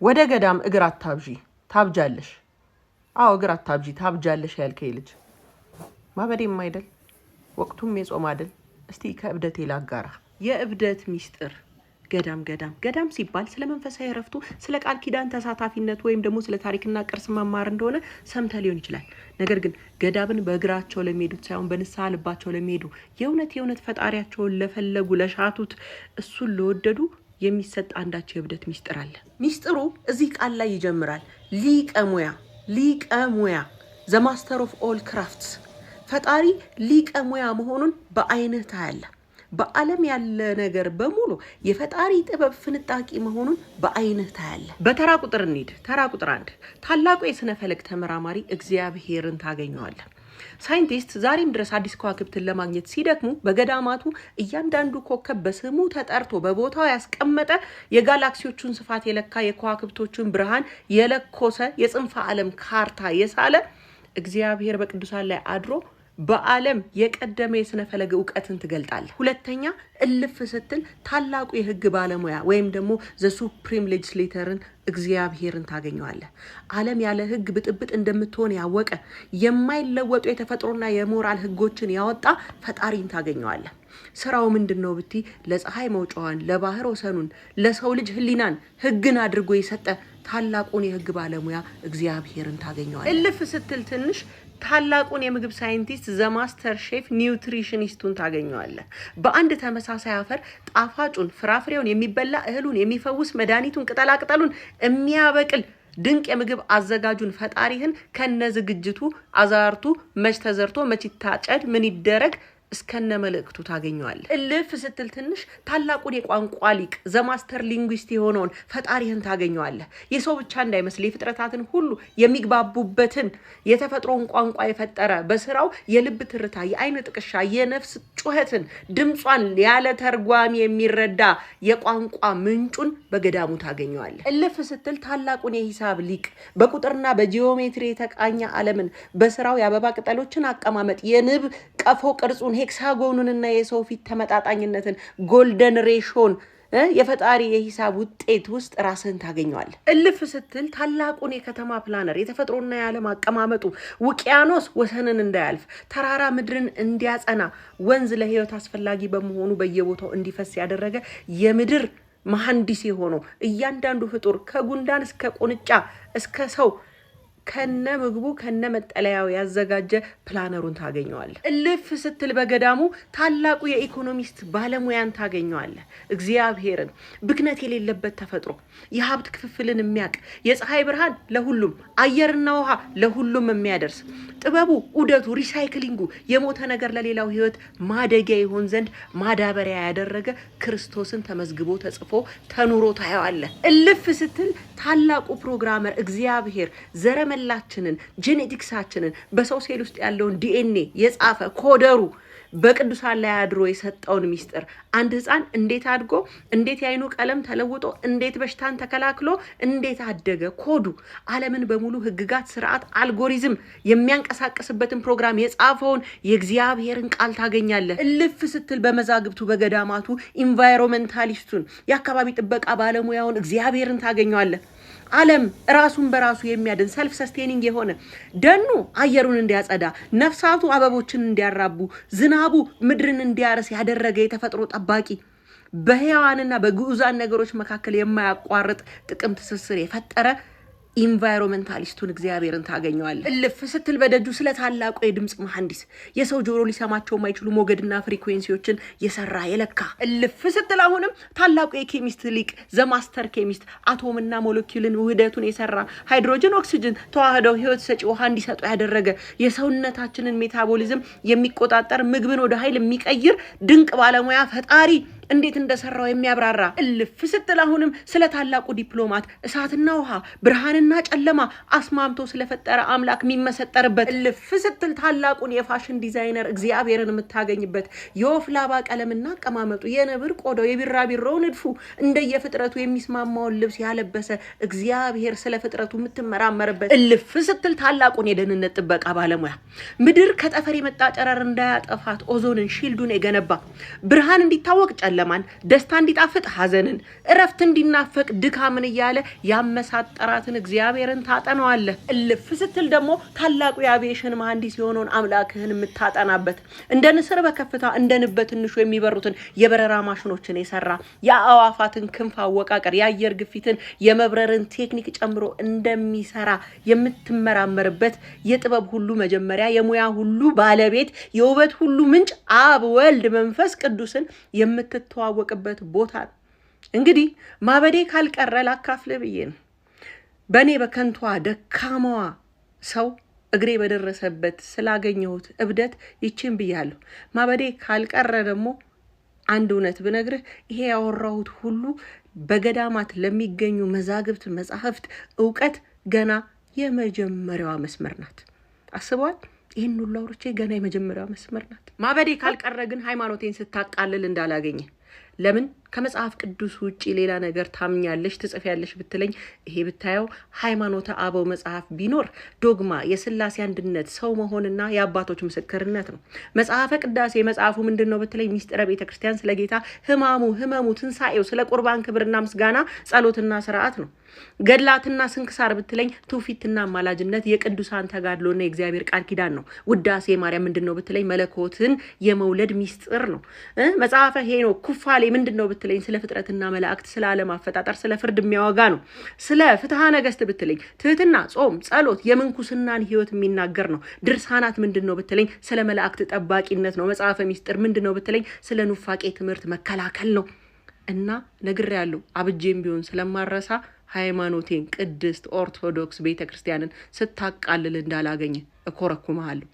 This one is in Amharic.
ወደ ገዳም እግር አታብዢ ታብጃለሽ። አዎ፣ እግር አታብዢ ታብጃለሽ ያልከኝ ልጅ ማበዴም አይደል፣ ወቅቱም የጾም አይደል። እስቲ ከእብደቴ ላጋራ። የእብደት ሚስጥር ገዳም ገዳም ገዳም ሲባል ስለ መንፈሳዊ እረፍቱ፣ ስለ ቃል ኪዳን ተሳታፊነት ወይም ደግሞ ስለ ታሪክና ቅርስ መማር እንደሆነ ሰምተ ሊሆን ይችላል። ነገር ግን ገዳምን በእግራቸው ለሚሄዱት ሳይሆን በንስሐ ልባቸው ለሚሄዱ፣ የእውነት የእውነት ፈጣሪያቸውን ለፈለጉ፣ ለሻቱት፣ እሱን ለወደዱ የሚሰጥ አንዳች የእብደት ሚስጥር አለ። ሚስጥሩ እዚህ ቃል ላይ ይጀምራል። ሊቀ ሙያ፣ ሊቀ ሙያ፣ the master of all crafts። ፈጣሪ ሊቀ ሙያ መሆኑን በአይንህ ታያለህ። በዓለም ያለ ነገር በሙሉ የፈጣሪ ጥበብ ፍንጣቂ መሆኑን በአይንህ ታያለህ። በተራ ቁጥር እንሂድ። ተራ ቁጥር 1፣ ታላቁ የስነ ፈለክ ተመራማሪ እግዚአብሔርን ታገኘዋለህ። ሳይንቲስት ዛሬም ድረስ አዲስ ከዋክብትን ለማግኘት ሲደክሙ በገዳማቱ እያንዳንዱ ኮከብ በስሙ ተጠርቶ በቦታው ያስቀመጠ፣ የጋላክሲዎቹን ስፋት የለካ፣ የከዋክብቶቹን ብርሃን የለኮሰ፣ የጽንፈ ዓለም ካርታ የሳለ እግዚአብሔር በቅዱሳን ላይ አድሮ በዓለም የቀደመ የስነ ፈለግ እውቀትን ትገልጣለህ። ሁለተኛ፣ እልፍ ስትል ታላቁ የህግ ባለሙያ ወይም ደግሞ the supreme legislator ን እግዚአብሔርን ታገኘዋለህ። ዓለም ያለ ህግ ብጥብጥ እንደምትሆን ያወቀ፣ የማይለወጡ የተፈጥሮና የሞራል ህጎችን ያወጣ ፈጣሪን ታገኘዋለህ። ስራው ምንድን ነው ብትይ ለፀሐይ መውጫዋን፣ ለባህር ወሰኑን፣ ለሰው ልጅ ህሊናን ህግን አድርጎ የሰጠ ታላቁን የህግ ባለሙያ እግዚአብሔርን ታገኘዋለህ። እልፍ ስትል ትንሽ ታላቁን የምግብ ሳይንቲስት፣ the master chef፣ nutritionist ኡን ታገኘዋለህ። በአንድ ተመሳሳይ አፈር ጣፋጩን ፍራፍሬውን፣ የሚበላ እህሉን፣ የሚፈውስ መድኃኒቱን፣ ቅጠላቅጠሉን የሚያበቅል ድንቅ የምግብ አዘጋጁን ፈጣሪህን ከነ ዝግጅቱ አዛርቱ መች ተዘርቶ መች ይታጨድ ምን ይደረግ እስከነ መልእክቱ ታገኘዋለህ። እልፍ ስትል ትንሽ ታላቁን የቋንቋ ሊቅ፣ the master linguist የሆነውን ፈጣሪህን ታገኘዋለህ። የሰው ብቻ እንዳይመስል የፍጥረታትን ሁሉ የሚግባቡበትን የተፈጥሮን ቋንቋ የፈጠረ፣ በስራው የልብ ትርታ፣ የአይን ጥቅሻ፣ የነፍስ ጩኸትን ድምጿን ያለ ተርጓሚ የሚረዳ የቋንቋ ምንጩን በገዳሙ ታገኘዋለህ። እልፍ ስትል ታላቁን የሂሳብ ሊቅ፣ በቁጥርና በጂኦሜትሪ የተቃኘ ዓለምን፣ በስራው የአበባ ቅጠሎችን አቀማመጥ፣ የንብ ቀፎ ቅርጹን hexagon ኑንና የሰው ፊት ተመጣጣኝነትን golden ratio ን የፈጣሪ የሂሳብ ውጤት ውስጥ ራስህን ታገኘዋለህ። እልፍ ስትል ታላቁን የከተማ planner፣ የተፈጥሮና የዓለም አቀማመጡ ውቅያኖስ ወሰንን እንዳያልፍ፣ ተራራ ምድርን እንዲያጸና፣ ወንዝ ለሕይወት አስፈላጊ በመሆኑ በየቦታው እንዲፈስ ያደረገ የምድር መሐንዲስ የሆነው፣ እያንዳንዱ ፍጡር ከጉንዳን እስከ ቁንጫ እስከ ሰው ከነ ምግቡ ከነ መጠለያው ያዘጋጀ planner ኡን ታገኘዋለህ። እልፍ ስትል በገዳሙ ታላቁ የ economist ባለሙያን ታገኘዋለህ። እግዚአብሔርን። ብክነት የሌለበት ተፈጥሮ፣ የሀብት ክፍፍልን የሚያውቅ፣ የፀሐይ ብርሃን ለሁሉም፣ አየርና ውሃ ለሁሉም የሚያደርስ፣ ጥበቡ፣ ዑደቱ፣ recycling ኡ የሞተ ነገር ለሌላው ህይወት ማደጊያ ይሆን ዘንድ ማዳበሪያ ያደረገ ክርስቶስን ተመዝግቦ ተጽፎ ተኑሮ ታየዋለህ። እልፍ ስትል ታላቁ programmer እግዚአብሔር ዘረመላችንን፣ genetics ኣችንን፣ በሰው ሴል ውስጥ ያለውን ዲኤንኤ የጻፈ coder ኡ በቅዱሳን ላይ አድሮ የሰጠውን ሚስጥር፣ አንድ ህፃን እንዴት አድጎ፣ እንዴት የአይኑ ቀለም ተለውጦ፣ እንዴት በሽታን ተከላክሎ እንዴት አደገ፣ ኮዱ ዓለምን በሙሉ ህግጋት፣ ስርዓት፣ አልጎሪዝም የሚያንቀሳቅስበትን ፕሮግራም የጻፈውን የእግዚአብሔርን ቃል ታገኛለህ። እልፍ ስትል በመዛግብቱ በገዳማቱ environmentalist ኡን፣ የአካባቢ ጥበቃ ባለሙያውን እግዚአብሔርን ታገኘዋለህ። ዓለም ራሱን በራሱ የሚያድን self sustaining የሆነ፣ ደኑ አየሩን እንዲያጸዳ፣ ነፍሳቱ አበቦችን እንዲያራቡ፣ ዝናቡ ምድርን እንዲያርስ ያደረገ የተፈጥሮ ጠባቂ፣ በሕያዋንና በግዑዛን ነገሮች መካከል የማያቋርጥ ጥቅም ትስስር የፈጠረ environmentalist ኡን እግዚአብሔርን ታገኘዋለህ። እልፍ ስትል በደጁ ስለ ታላቁ የድምፅ መሐንዲስ፣ የሰው ጆሮ ሊሰማቸው የማይችሉ ሞገድና frequency ዎችን የሰራ፣ የለካ። እልፍ ስትል አሁንም ታላቁ የ chemist ሊቅ፣ the master chemist፣ አቶምና ሞለኪውልን ውህደቱን የሰራ፣ ሃይድሮጅን ኦክሲጅን ተዋህደው ህይወት ሰጪ ውሃ እንዲሰጡ ያደረገ፣ የሰውነታችንን metabolism የሚቆጣጠር፣ ምግብን ወደ ኃይል የሚቀይር ድንቅ ባለሙያ ፈጣሪ እንዴት እንደሰራው የሚያብራራ። እልፍ ስትል አሁንም ስለ ታላቁ ዲፕሎማት፣ እሳትና ውሃ፣ ብርሃንና ጨለማ አስማምቶ ስለፈጠረ አምላክ የሚመሰጠርበት። እልፍ ስትል ታላቁን የ fashion designer እግዚአብሔርን የምታገኝበት፣ የወፍ ላባ ቀለምና አቀማመጡ፣ የነብር ቆዳው፣ የቢራቢሮው ንድፉ እንደየፍጥረቱ የሚስማማውን ልብስ ያለበሰ እግዚአብሔር ስለ ፍጥረቱ የምትመራመርበት። እልፍ ስትል ታላቁን የደህንነት ጥበቃ ባለሙያ፣ ምድር ከጠፈር የመጣ ጨረር እንዳያጠፋት ኦዞንን shield ኡን የገነባ፣ ብርሃን እንዲታወቅ ጨለማ ጨለማን፣ ደስታ እንዲጣፍጥ ሐዘንን፣ እረፍት እንዲናፈቅ ድካምን እያለ ያመሳጠራትን እግዚአብሔርን ታጠነዋለህ። እልፍ ስትል ደግሞ ታላቁ የአቪዬሽን መሐንዲስ የሆነውን አምላክህን የምታጠናበት፣ እንደ ንስር በከፍታ እንደ ንብ በትንሹ የሚበሩትን የበረራ ማሽኖችን የሰራ፣ የአእዋፋትን ክንፍ አወቃቀር፣ የአየር ግፊትን፣ የመብረርን ቴክኒክ ጨምሮ እንደሚሰራ የምትመራመርበት፣ የጥበብ ሁሉ መጀመሪያ፣ የሙያ ሁሉ ባለቤት፣ የውበት ሁሉ ምንጭ አብ ወልድ መንፈስ ቅዱስን የምትተዋወቅበት ቦታ ነው። እንግዲህ ማበዴ ካልቀረ ላካፍልህ ብዬ ነው። በእኔ በከንቷ ደካማዋ ሰው እግሬ በደረሰበት ስላገኘሁት እብደት ይችን ብያለሁ። ማበዴ ካልቀረ ደግሞ አንድ እውነት ብነግርህ፣ ይሄ ያወራሁት ሁሉ በገዳማት ለሚገኙ መዛግብት፣ መጻሕፍት፣ እውቀት ገና የመጀመሪያዋ መስመር ናት። አስበዋል? ይህን ሁሉ አውርቼ ገና የመጀመሪያዋ መስመር ናት። ማበዴ ካልቀረ ግን ሃይማኖቴን ስታቃልል እንዳላገኘ፣ ለምን ከመጽሐፍ ቅዱስ ውጭ ሌላ ነገር ታምኛለሽ ትጽፊያለሽ ብትለኝ፣ ይሄ ብታየው ሃይማኖተ አበው መጽሐፍ ቢኖር ዶግማ፣ የስላሴ አንድነት፣ ሰው መሆንና የአባቶች ምስክርነት ነው። መጽሐፈ ቅዳሴ መጽሐፉ ምንድን ነው ብትለኝ፣ ሚስጥረ ቤተ ክርስቲያን፣ ስለ ጌታ ሕማሙ፣ ሕመሙ፣ ትንሣኤው፣ ስለ ቁርባን ክብርና ምስጋና፣ ጸሎትና ስርዓት ነው። ገድላትና ስንክሳር ብትለኝ፣ ትውፊትና አማላጅነት፣ የቅዱሳን ተጋድሎና የእግዚአብሔር ቃል ኪዳን ነው። ውዳሴ ማርያም ምንድን ነው ብትለኝ፣ መለኮትን የመውለድ ሚስጥር ነው። መጽሐፈ ሄኖክ ኩፋሌ ምንድን ነው ብትለኝ፣ ስለ ፍጥረትና መላእክት፣ ስለ ዓለም አፈጣጠር፣ ስለ ፍርድ የሚያወጋ ነው። ስለ ፍትሐ ነገስት ብትለኝ፣ ትህትና፣ ጾም፣ ጸሎት፣ የምንኩስናን ህይወት የሚናገር ነው። ድርሳናት ምንድን ነው ብትለኝ፣ ስለ መላእክት ጠባቂነት ነው። መጽሐፈ ሚስጥር ምንድን ነው ብትለኝ፣ ስለ ኑፋቄ ትምህርት መከላከል ነው። እና ነግሬያለሁ፣ አብጄም ቢሆን ስለማረሳ ሃይማኖቴን ቅድስት ኦርቶዶክስ ቤተ ክርስቲያንን ስታቃልል እንዳላገኝ እኮረኩመሃለሁ።